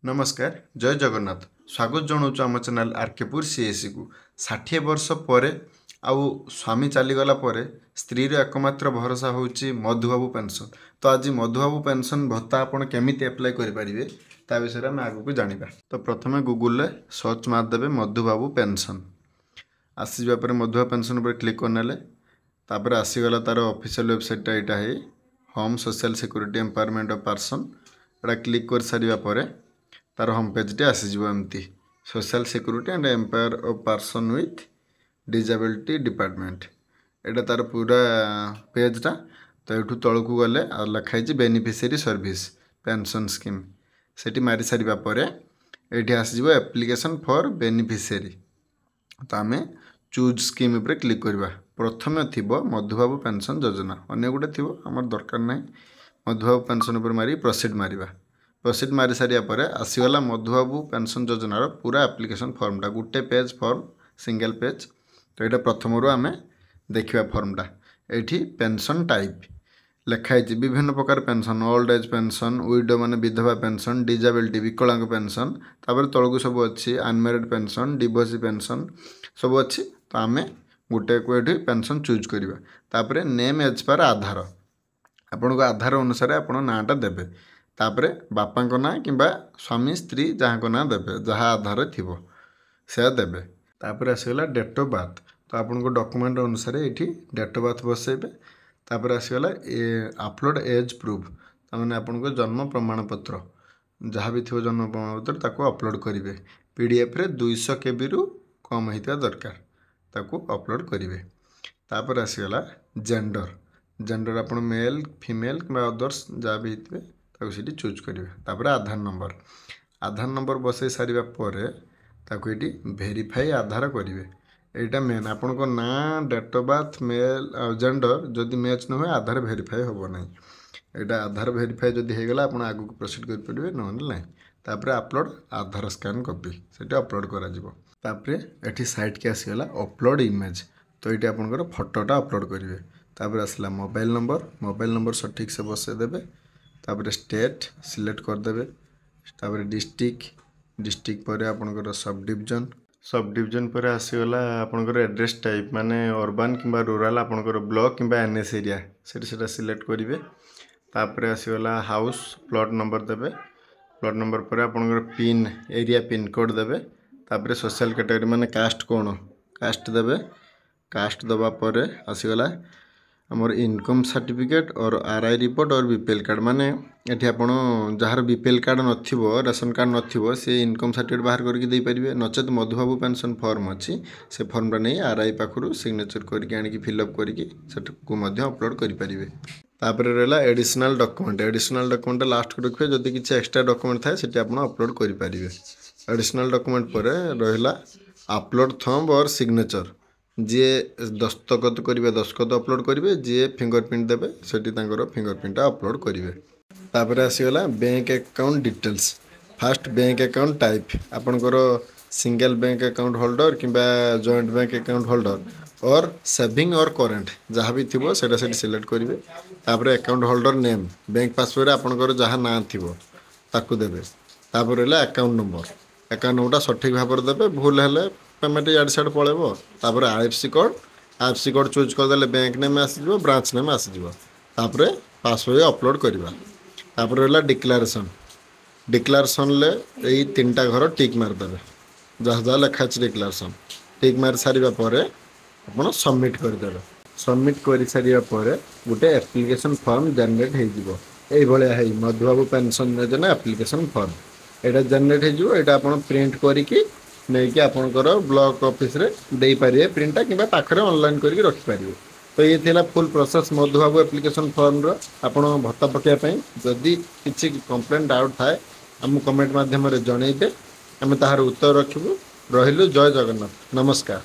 ନମସ୍କାର, ଜୟ ଜଗନ୍ନାଥ। ସ୍ୱାଗତ ଜଣାଉଛୁ ଆମ ଚ୍ୟାନେଲ୍ ଆର୍କେପୁର ସିଏସ୍ସିକୁ। 60 ବର୍ଷ ପରେ ଆଉ ସ୍ୱାମୀ ଚାଲିଗଲା ପରେ ସ୍ତ୍ରୀର ଏକମାତ୍ର ଭରସା ହେଉଛି ମଧୁବାବୁ ପେନ୍ସନ୍। ତ ଆଜି ମଧୁବାବୁ ପେନ୍ସନ୍ ଭତ୍ତା ଆପଣ କେମିତି ଆପ୍ଲାଏ କରିପାରିବେ, ତା ବିଷୟରେ ଆମେ ଆଗକୁ ଜାଣିବା। ତ ପ୍ରଥମେ ଗୁଗୁଲରେ ସର୍ଚ୍ଚ ମାରିଦେବେ ମଧୁବାବୁ ପେନ୍ସନ୍। ଆସିଯିବା ପରେ ମଧୁବାବୁ ପେନ୍ସନ୍ ଉପରେ କ୍ଲିକ୍ କରିନେଲେ, ତାପରେ ଆସିଗଲା ତା'ର ଅଫିସିଆଲ୍ ୱେବସାଇଟ୍ଟା। ଏଇଟା ହେଇ home social security empowerment of person. ଏଇଟା କ୍ଲିକ୍ କରିସାରିବା ପରେ ତାର ହୋମ୍ ପେଜ୍ଟି ଆସିଯିବ ଏମିତି, social security and empower of person with disability department. ଏଇଟା ତାର ପୁରା ପେଜ୍ଟା। ତ ଏଇଠୁ ତଳକୁ ଗଲେ ଆଉ ଲେଖା ହେଇଛି ବେନିଫିସିଆରୀ ସର୍ଭିସ୍ ପେନ୍ସନ୍ ସ୍କିମ୍। ସେଠି ମାରି ସାରିବା ପରେ ଏଇଠି ଆସିଯିବ ଆପ୍ଲିକେସନ୍ ଫର୍ ବେନିଫିସିଆରୀ। ତ ଆମେ ଚୁଜ୍ ସ୍କିମ୍ ଉପରେ କ୍ଲିକ୍ କରିବା। ପ୍ରଥମେ ଥିବ ମଧୁବାବୁ ପେନ୍ସନ୍ ଯୋଜନା, ଅନ୍ୟ ଗୋଟେ ଥିବ, ଆମର ଦରକାର ନାହିଁ। ମଧୁବାବୁ ପେନ୍ସନ୍ ଉପରେ ମାରି ପ୍ରୋସିଡ଼୍ ମାରିବା। ପ୍ରୋସିଡ଼୍ ମାରି ସାରିବା ପରେ ଆସିଗଲା ମଧୁବାବୁ ପେନ୍ସନ୍ ଯୋଜନାର ପୁରା ଆପ୍ଲିକେସନ୍ ଫର୍ମଟା, ଗୋଟେ ପେଜ୍ ଫର୍ମ, ସିଙ୍ଗଲ୍ ପେଜ୍। ତ ଏଇଟା ପ୍ରଥମରୁ ଆମେ ଦେଖିବା ଫର୍ମଟା। ଏଇଠି ପେନ୍ସନ୍ ଟାଇପ୍ ଲେଖା ହେଇଛି, ବିଭିନ୍ନ ପ୍ରକାର pension, old age pension, widow ମାନେ ବିଧବା ପେନ୍ସନ୍, ଡିଜାବିଲିଟି ବିକଳାଙ୍ଗ ପେନ୍ସନ୍, ତାପରେ ତଳକୁ ସବୁ ଅଛି, ଅନମ୍ୟାରିଡ଼ ପେନ୍ସନ୍, ଡିଭୋର୍ସି ପେନ୍ସନ୍ ସବୁ ଅଛି। ତ ଆମେ ଗୋଟେକୁ ଏଠି ପେନ୍ସନ୍ ଚୁଜ୍ କରିବା। ତାପରେ ନେମ୍ ଏଜ୍ ପର୍ ଆଧାର, ଆପଣଙ୍କ ଆଧାର ଅନୁସାରେ ଆପଣ ନାଁଟା ଦେବେ। ତାପରେ ବାପାଙ୍କ ନାଁ କିମ୍ବା ସ୍ୱାମୀ, ସ୍ତ୍ରୀ ଯାହାଙ୍କ ନାଁ ଦେବେ, ଯାହା ଆଧାରରେ ଥିବ ସେୟା ଦେବେ। ତାପରେ ଆସିଗଲା ଡେଟ୍ ଅଫ୍ ବାର୍ଥ। ତ ଆପଣଙ୍କ ଡକୁମେଣ୍ଟ ଅନୁସାରେ ଏଇଠି ଡେଟ୍ ଅଫ୍ ବାର୍ଥ ବସେଇବେ। ତାପରେ ଆସିଗଲା ଏ ଅପଲୋଡ଼ ଏଜ୍ ପ୍ରୁଫ୍, ତାମାନେ ଆପଣଙ୍କ ଜନ୍ମ ପ୍ରମାଣପତ୍ର ଯାହା ବି ଥିବ, ଜନ୍ମ ପ୍ରମାଣପତ୍ର ତାକୁ ଅପଲୋଡ଼ କରିବେ। ପିଡ଼ିଏଫ୍ରେ 200 କେବିରୁ କମ୍ ହେଇଥିବା ଦରକାର, ତାକୁ ଅପଲୋଡ଼ କରିବେ। ତାପରେ ଆସିଗଲା ଜେଣ୍ଡର। ଜେଣ୍ଡର ଆପଣ ମେଲ୍, ଫିମେଲ୍ କିମ୍ବା ଅଦର୍ସ ଯାହା ବି ହେଇଥିବେ, ତାକୁ ସେଠି ଚୁଜ୍ କରିବେ। ତାପରେ ଆଧାର ନମ୍ବର। ଆଧାର ନମ୍ବର ବସାଇ ସାରିବା ପରେ ତାକୁ ଏଇଠି ଭେରିଫାଇ ଆଧାର କରିବେ। ଏଇଟା ମେନ୍। ଆପଣଙ୍କ ନାଁ, ଡେଟ୍ ଅଫ୍ ବାର୍ଥ, ମେଲ୍ ଆଉ ଜେଣ୍ଡର ଯଦି ମ୍ୟାଚ୍ ନ ହୁଏ, ଆଧାର ଭେରିଫାଇ ହେବ ନାହିଁ। ଏଇଟା ଆଧାର ଭେରିଫାଇ ଯଦି ହେଇଗଲା, ଆପଣ ଆଗକୁ ପ୍ରୋସିଡ଼ କରିପାରିବେ, ନହେଲେ ନାହିଁ। ତାପରେ ଅପଲୋଡ଼ ଆଧାର ସ୍କାନ୍ କପି ସେଠି ଅପଲୋଡ଼ କରାଯିବ। ତାପରେ ଏଠି ସାଇଟ୍କି ଆସିଗଲା ଅପଲୋଡ଼ ଇମେଜ୍। ତ ଏଇଠି ଆପଣଙ୍କର ଫଟୋଟା ଅପଲୋଡ଼ କରିବେ। ତାପରେ ଆସିଲା ମୋବାଇଲ ନମ୍ବର। ମୋବାଇଲ ନମ୍ବର ସଠିକ୍ ସେ ବସାଇ ଦେବେ। ତାପରେ ଷ୍ଟେଟ୍ ସିଲେକ୍ଟ କରିଦେବେ। ତାପରେ ଡିଷ୍ଟ୍ରିକ୍ଟ, ଡିଷ୍ଟ୍ରିକ୍ଟ ପରେ ଆପଣଙ୍କର ସବ୍ ଡିଭିଜନ୍, ସବ୍ ଡିଭିଜନ୍ ପରେ ଆସିଗଲା ଆପଣଙ୍କର ଆଡ୍ରେସ୍ ଟାଇପ୍, ମାନେ ଅର୍ବାନ୍ କିମ୍ବା ରୁରାଲ୍, ଆପଣଙ୍କର ବ୍ଲକ୍ କିମ୍ବା ଏନ୍ଏସି ଏରିଆ, ସେଠି ସେଟା ସିଲେକ୍ଟ କରିବେ। ତାପରେ ଆସିଗଲା ହାଉସ୍ ପ୍ଲଟ୍ ନମ୍ବର ଦେବେ। ପ୍ଲଟ୍ ନମ୍ବର ପରେ ଆପଣଙ୍କର ପିନ୍, ଏରିଆ ପିନ୍ କୋଡ଼୍ ଦେବେ। ତାପରେ ସୋସିଆଲ୍ କ୍ୟାଟେଗୋରୀ, ମାନେ କାଷ୍ଟ କ'ଣ, କାଷ୍ଟ ଦେବେ। କାଷ୍ଟ ଦେବା ପରେ ଆସିଗଲା ଆମର income certificate or RI report or BPL card, ମାନେ ଏଠି ଆପଣ ଯାହାର ବିପିଏଲ୍ କାର୍ଡ଼ ନଥିବ, ରେସନ୍ କାର୍ଡ଼ ନଥିବ, ସେ ଇନକମ୍ ସାର୍ଟିଫିକେଟ୍ ବାହାର କରିକି ଦେଇପାରିବେ। ନଚେତ୍ ମଧୁବାବୁ ପେନ୍ସନ୍ ଫର୍ମ ଅଛି, ସେ ଫର୍ମଟା ନେଇ ଆର୍ I ପାଖରୁ ସିଗ୍ନେଚର୍ କରିକି ଆଣିକି ଫିଲ୍ଅପ୍ କରିକି ସେଟାକୁ ମଧ୍ୟ ଅପଲୋଡ଼ କରିପାରିବେ। ତାପରେ ରହିଲା ଏଡ଼ିସନାଲ୍ ଡକୁମେଣ୍ଟ। ଏଡ଼ିସନାଲ୍ ଡକୁମେଣ୍ଟ ଲାଷ୍ଟକୁ ରଖିବେ। ଯଦି କିଛି ଏକ୍ସଟ୍ରା ଡକୁମେଣ୍ଟ ଥାଏ, ସେଠି ଆପଣ ଅପଲୋଡ଼ କରିପାରିବେ। ଏଡ଼ିସନାଲ୍ ଡକୁମେଣ୍ଟ ପରେ ରହିଲା ଅପଲୋଡ଼ ଥମ୍ବ ଅର୍ ସିଗ୍ନେଚର୍। ଯିଏ ଦସ୍ତଖତ କରିବେ, ଦସ୍ତଖତ ଅପଲୋଡ଼ କରିବେ। ଯିଏ ଫିଙ୍ଗର ପ୍ରିଣ୍ଟ ଦେବେ, ସେଠି ତାଙ୍କର ଫିଙ୍ଗର ପ୍ରିଣ୍ଟଟା ଅପଲୋଡ଼ କରିବେ। ତାପରେ ଆସିଗଲା bank account details. First bank account type, ଆପଣଙ୍କର ସିଙ୍ଗଲ ବ୍ୟାଙ୍କ ଆକାଉଣ୍ଟ ହୋଲ୍ଡର କିମ୍ବା joint bank account holder or saving or current, ଯାହା ବି ଥିବ ସେଇଟା ସେଠି ସିଲେକ୍ଟ କରିବେ। ତାପରେ ଆକାଉଣ୍ଟ ହୋଲ୍ଡର ନେମ୍, ବ୍ୟାଙ୍କ ପାସବୁକ୍ରେ ଆପଣଙ୍କର ଯାହା ନାଁ ଥିବ ତାକୁ ଦେବେ। ତାପରେ ରହିଲା ଆକାଉଣ୍ଟ ନମ୍ବର। ଆକାଉଣ୍ଟ ନମ୍ବରଟା ସଠିକ୍ ଭାବରେ ଦେବେ, ଭୁଲ ହେଲେ ପେମେଣ୍ଟ ଇଆଡ଼େ ସିଆଡ଼େ ପଳେଇବ। ତାପରେ IFC code. IFC code choose କରିଦେଲେ ବ୍ୟାଙ୍କ ନେମ୍ ଆସିଯିବ, ବ୍ରାଞ୍ଚ ନେମ୍ ଆସିଯିବ। ତାପରେ ପାସବହି ଅପଲୋଡ଼ କରିବା। ତାପରେ ରହିଲା ଡିକ୍ଲାରେସନ୍। ଡିକ୍ଲାରେସନ୍ରେ ଏଇ ତିନିଟା ଘର ଟିକ୍ ମାରିଦେବେ, ଯାହା ଯାହା ଲେଖା ଅଛି ଡିକ୍ଲାରେସନ୍। ଟିକ୍ ମାରି ସାରିବା ପରେ ଆପଣ ସବମିଟ୍ କରିଦେବେ। ସବମିଟ୍ କରିସାରିବା ପରେ ଗୋଟେ ଆପ୍ଲିକେସନ୍ ଫର୍ମ ଜେନେରେଟ୍ ହେଇଯିବ ଏଇଭଳିଆ ହେଇ, ମଧୁବାବୁ ପେନ୍ସନ୍ ଯୋଜନା ଆପ୍ଲିକେସନ୍ ଫର୍ମ। ଏଇଟା ଜେନେରେଟ୍ ହେଇଯିବ। ଏଇଟା ଆପଣ ପ୍ରିଣ୍ଟ କରିକି ନେଇକି ଆପଣଙ୍କର ବ୍ଲକ୍ ଅଫିସରେ ଦେଇପାରିବେ ପ୍ରିଣ୍ଟଟା, କିମ୍ବା ପାଖରେ ଅନଲାଇନ୍ କରିକି ରଖିପାରିବେ। ତ ଇଏ ଥିଲା ଫୁଲ୍ ପ୍ରୋସେସ୍ ମଧୁବାବୁ ଆପ୍ଲିକେସନ୍ ଫର୍ମର ଆପଣ ଭତ୍ତା ପକାଇବା ପାଇଁ। ଯଦି କିଛି କମ୍ପ୍ଲେନ୍, ଡାଉଟ୍ ଥାଏ, ଆମକୁ କମେଣ୍ଟ ମାଧ୍ୟମରେ ଜଣେଇବେ, ଆମେ ତାହାର ଉତ୍ତର ରଖିବୁ। ରହିଲୁ, ଜୟ ଜଗନ୍ନାଥ, ନମସ୍କାର।